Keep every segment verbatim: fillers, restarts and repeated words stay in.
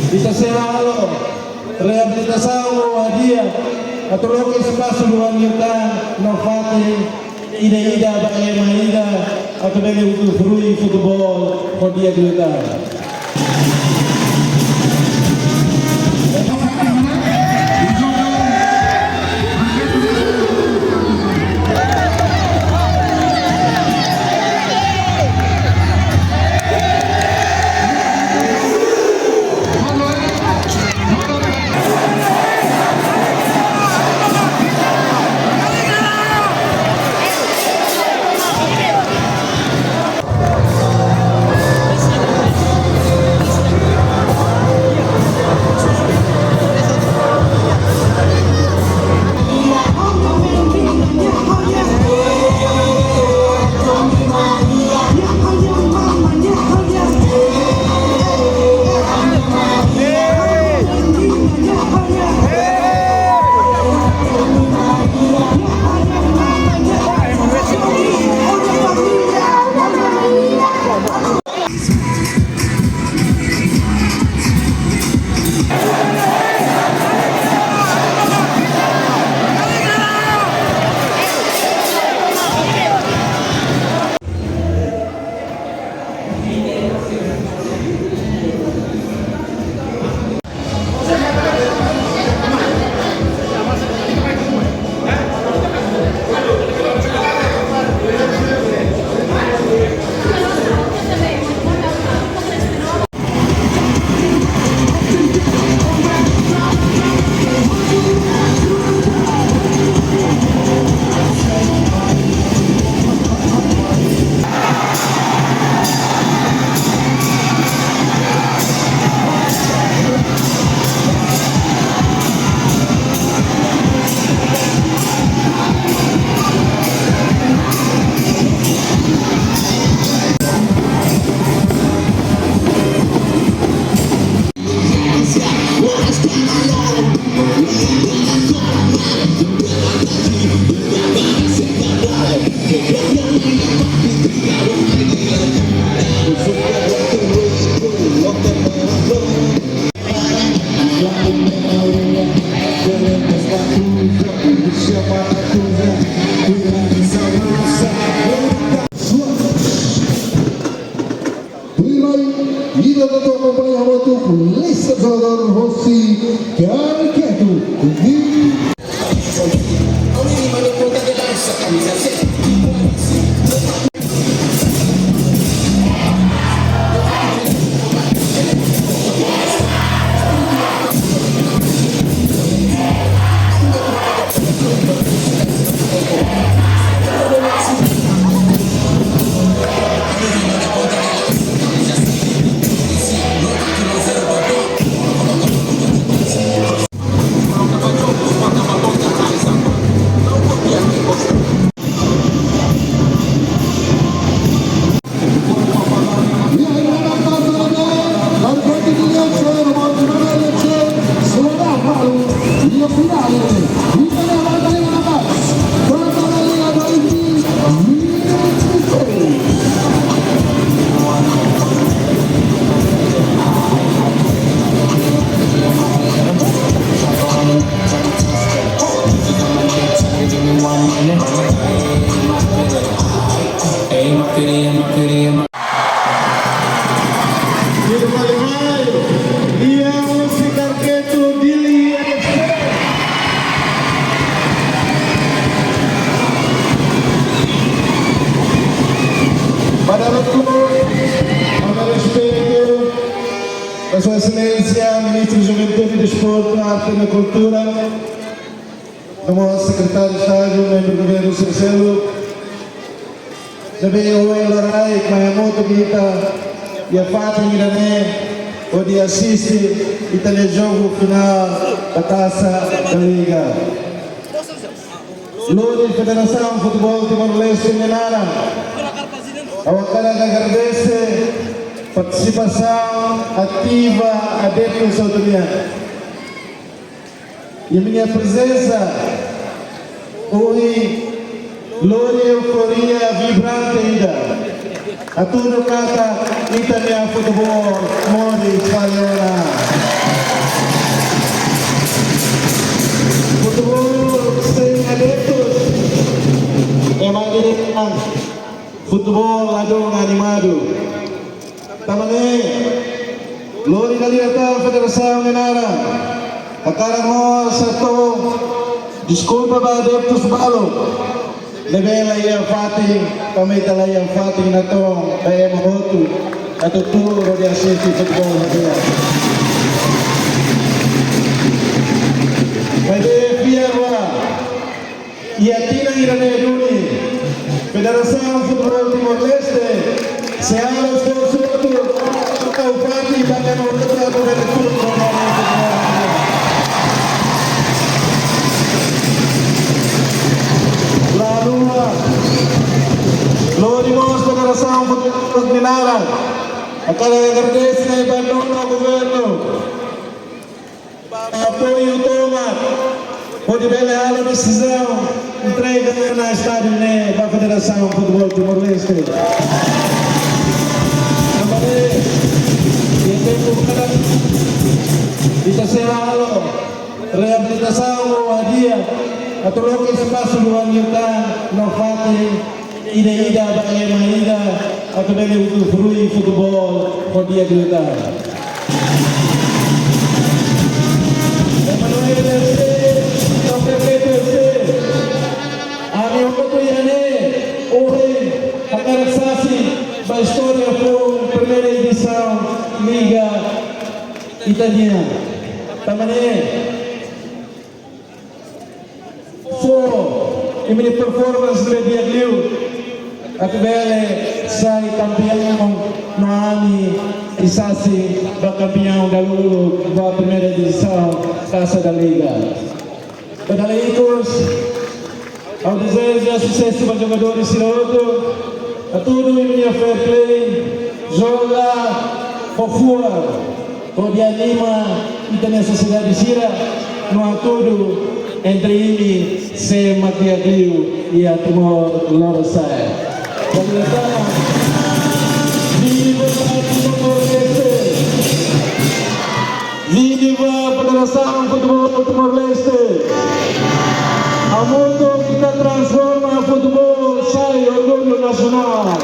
Ita sei halo reabilitasaun ou hadi'a atu loke espasu luan liután no fatin ida-idak ba ema ida atu bele usufrui futeból ho di'ak liután. Tuirmai, ita atu akompaña hamutuk lista jogadór hosi Kari Ketu. Para o, para o respeito a Sua Exelénsia, Ministru Juventude, Desportu, Arte no Kultura, no mós Sekretáriu Estadu, membru Governu sira seluk, ne'ebé ohin loron mai hamutuk ho ita iha fatin ida-ne'e, hodi asiste ita-nia jogu finál da Taça da Liga. Lori Federasaun Futeból Timor-Leste nia naran, ha'u hakarak agradese partisipasaun ativa adeptus sira-nia. Imi-nia prezensa ohin lori euforia vibrante ida. Hatudu katak ita-nia futeból moris fali ona. Futeból sein adeptus ema direta. Futeból ladún animadu. Tanba ne'e, lori dala ida tan federasaun nia naran, hakarak mós hato'o deskulpa ba adeptus balu ne'ebé la iha fatin, tanba ita la iha fatin natoon ba ema hotu atu tuur hodi asiste futeból hotu. Maibé fiar ba iha tinan ida-ne'e duni, Federasaun Futeból Timor-Leste sei halo esforsu hotu atu tau fatin ba ema hotu atu bele tuur ba nia futeból. Lalu, lori mós Federasaun Futeból nia naran, hakarak agradese ba nonu governu ba apoiu tomak hodi bele halo desizaun entrega ona estádiu ne'e ba Federasaun Futeból Timor-Leste. Tanba ne'e, iha tempu badak ita sei halo reabilitasaun ou hadi'a atu loke espasu luan liután no fatin ida-ida ba ema ida atu bele usufrui futeból ho di'ak liután. Emanuel F C, São Perpétuo F C, ami hotu iha ne'e ohin hakarak sasin ba istória foun primeira edisaun Liga Italiana. Tanba ne'e, fó imi-nia performance ne'ebé di'ak liu atu bele sai kampiaun no ami sei sasin ba kampiaun dahuluk ba primeira edisaun Taça da Liga. Ba dala ikus, ha'u dezeja susesu ba jogadores sira hotu, hatudu imi-nia fair play, joga ho fuan, hodi anima ita-nia sosiedade sira, no hatudu entre imi sé mak di'ak liu iha Timor Lorosa'e. Dala ida tan, viva Timor-Leste! Viva Federasaun Futeból Timor-Leste! Hamutuk ita transforma futeból sai orgullu nasionál.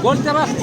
Volta más.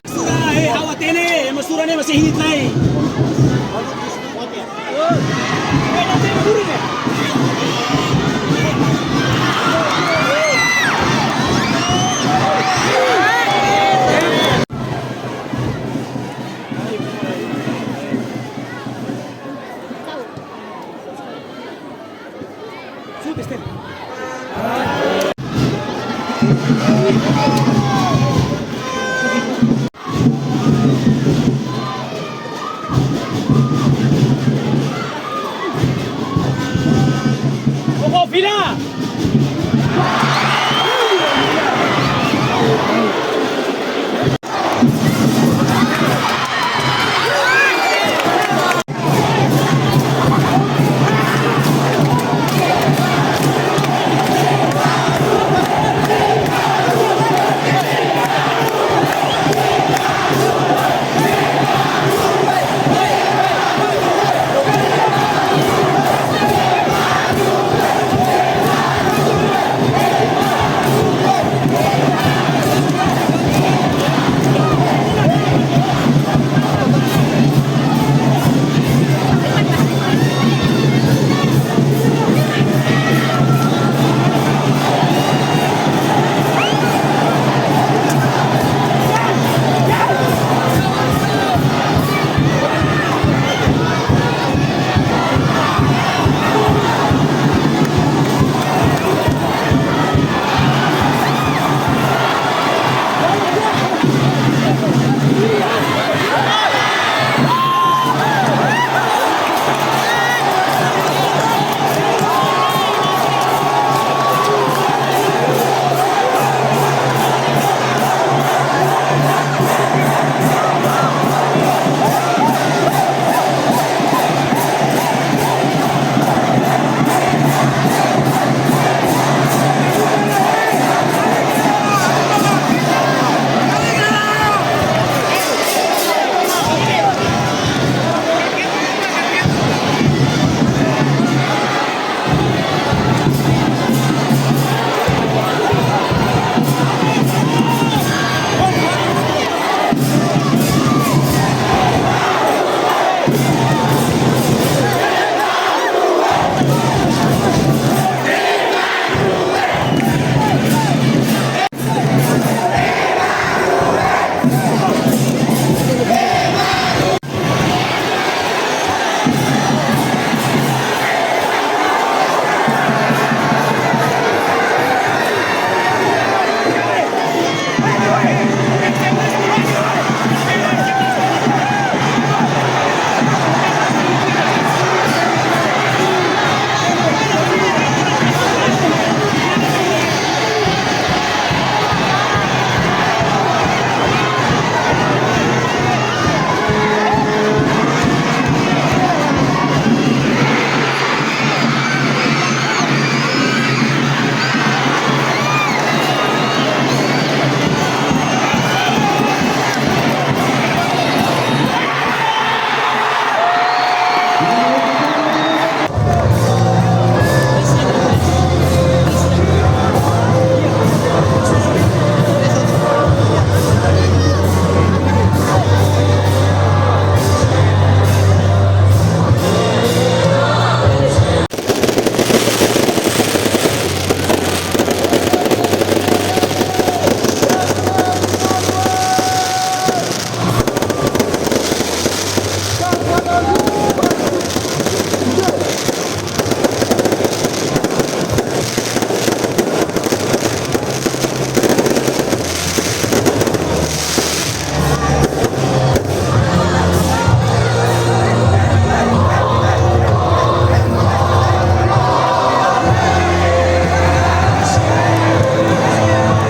Sura, eh, ha'u hatene, ema sura ne'e masih hi'it lai. Oke, fila.